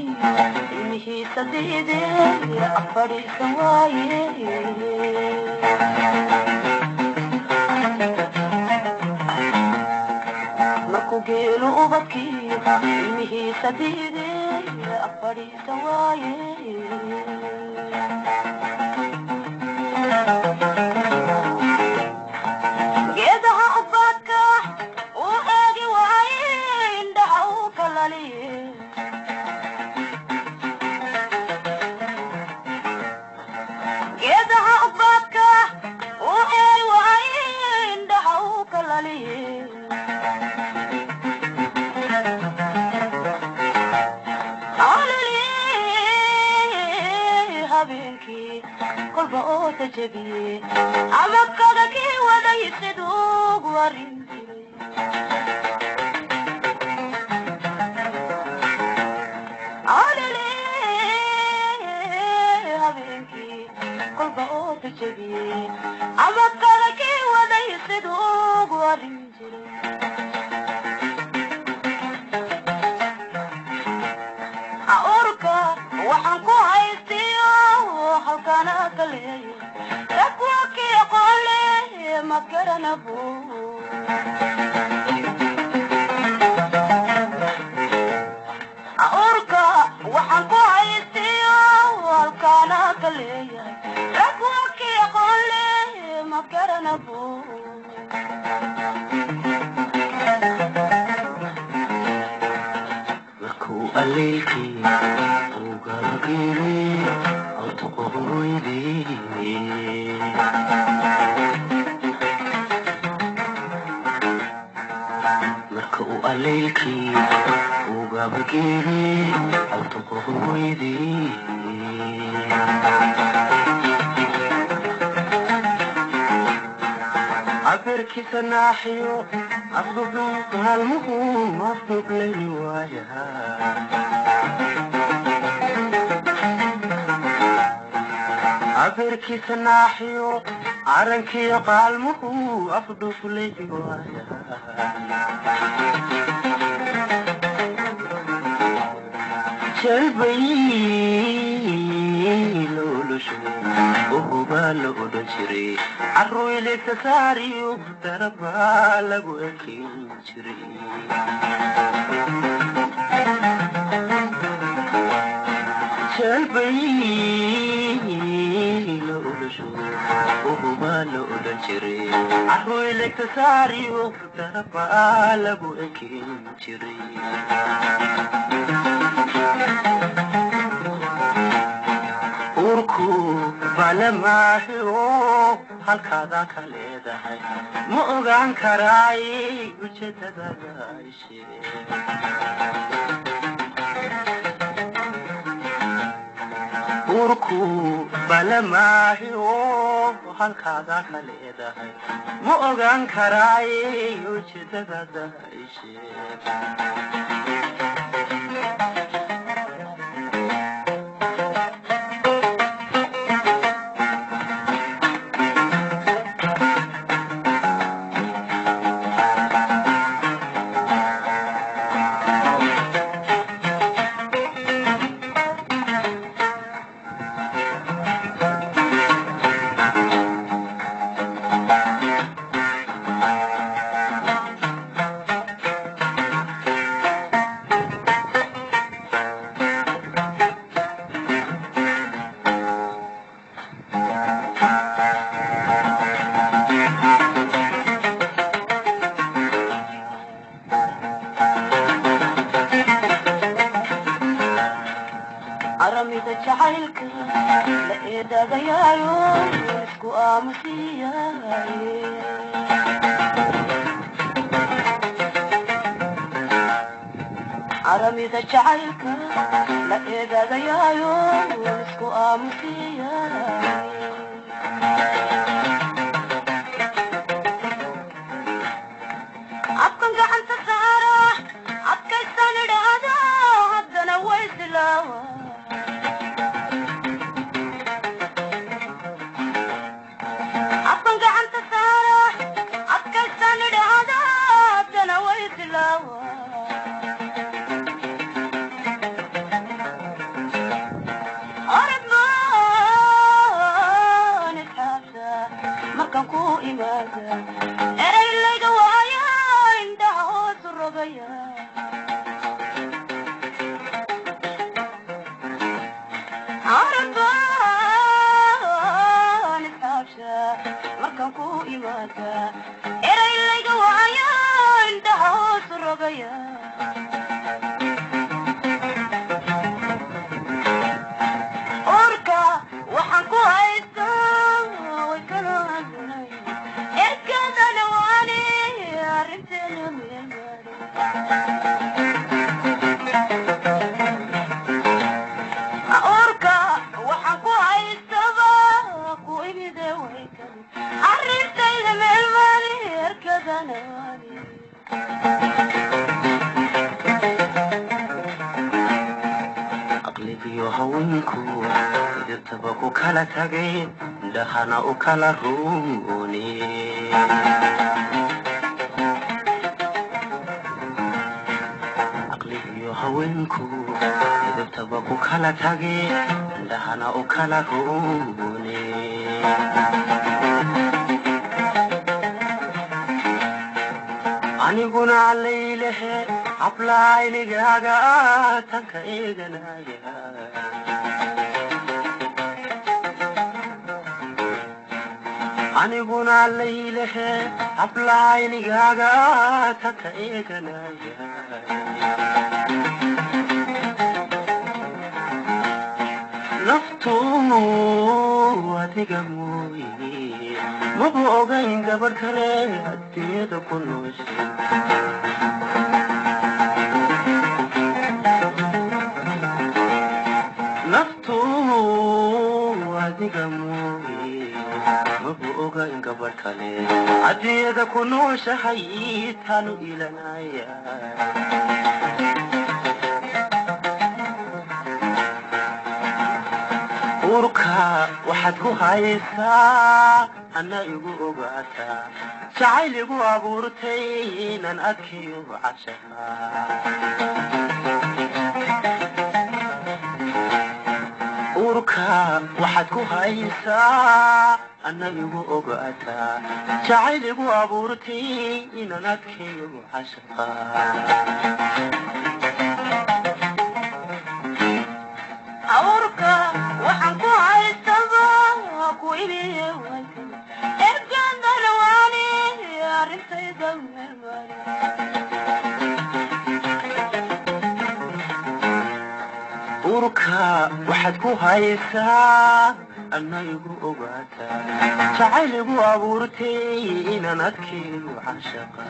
Ilmihiisa diide afadhiisan waaye. Markuu geelu ubadkiyo ilmihiisa diide afadhiisan waaye. Geedaha ubaadka uu eegi waaye, indhaha uu kalaliye. Geedaha ubaadka uu eegi waaye, indhaha uu kalaliye. Alali habeenkii kolba oo tajabiye ama kaga kii waday siduu ugu arrin jiray. Alali habeenkii kolba oo tajabiye ama kaga kii waday siduu ugu arrin jiray. Urka waxaan ku haystiyo halkana ka leeya rag waa kii aqoon leh ma garanabo. Urka waxaan ku haystiyo halkana ka leeyahay rag waa kii aqoon leh ma garanabo. Markuu alleylkii uu gabageelay awta qoqoyday. Marka uu alleylkii uu gabageelay awta qoqoyday. Cabirkiisa naaxiyo afdublu maalmuhu afdublay waayaha. Cabirkiisa naaxiyo carankiyo qaalmuhu afdhuuflay waayaha. Jalbay loolasho uhubaa la odhan jiray, carruiligta saariyo darabaa lagu ekin jiray. Jalbay loolasho uhubaa la odhan jiray, carruiligta saariyo darabaa lagu ekin jiray. Urku balamaaxio halkaada ka leedahay ma ogaan karaay ujeedadada ishe. Urku balamaaxio halkaada ka leedahay ma ogaan karaay ujeedadada ishe. Aramida jacaylka la eedadayaayo isku aamusiyaye. Aramida jacaylka la eedadayaayo isku aamusiyaye. Afkan gacanta saara adkaysan idhaahda haddana way silaawa. Afkan gacanta saara adkaysan idhaahda haddana way silaawa. Caqligiyo haweenku dirtaba ku kala tagay, indhahana u kala ruune. Caqligiyo haweenku midabtaba ku kala tage, indhahana u kala ruune. Aniguna laylehe hablaynigaaga tanka eeganaya. Aniguna laylehe hablaynigaaga tanka eeganaya. Naftu adiga mooye maba ogayn gabadh kale adduunyada ku nooshay. Naftu adiga mooye maba ogayn gabadh kale adduunyada ku nooshahay, taanu ilanaya. Uurka waxaad ku haysaa ana igu ogaataa, jacayl igu abuurtay inaan adkayo cashaqa. Uurka waxaad ku haysaa ana igu ogaataa, jacayl igu abuurtay inaan adkayo cashaqa. Awrka waxaan ku haystaba ku ibiye, ergandalwaani arrintayda meelmari. Uurka waxaad ku haysaa ana igu ogaataa, jacayl igu abuurtay inaan adkayo cashaqa.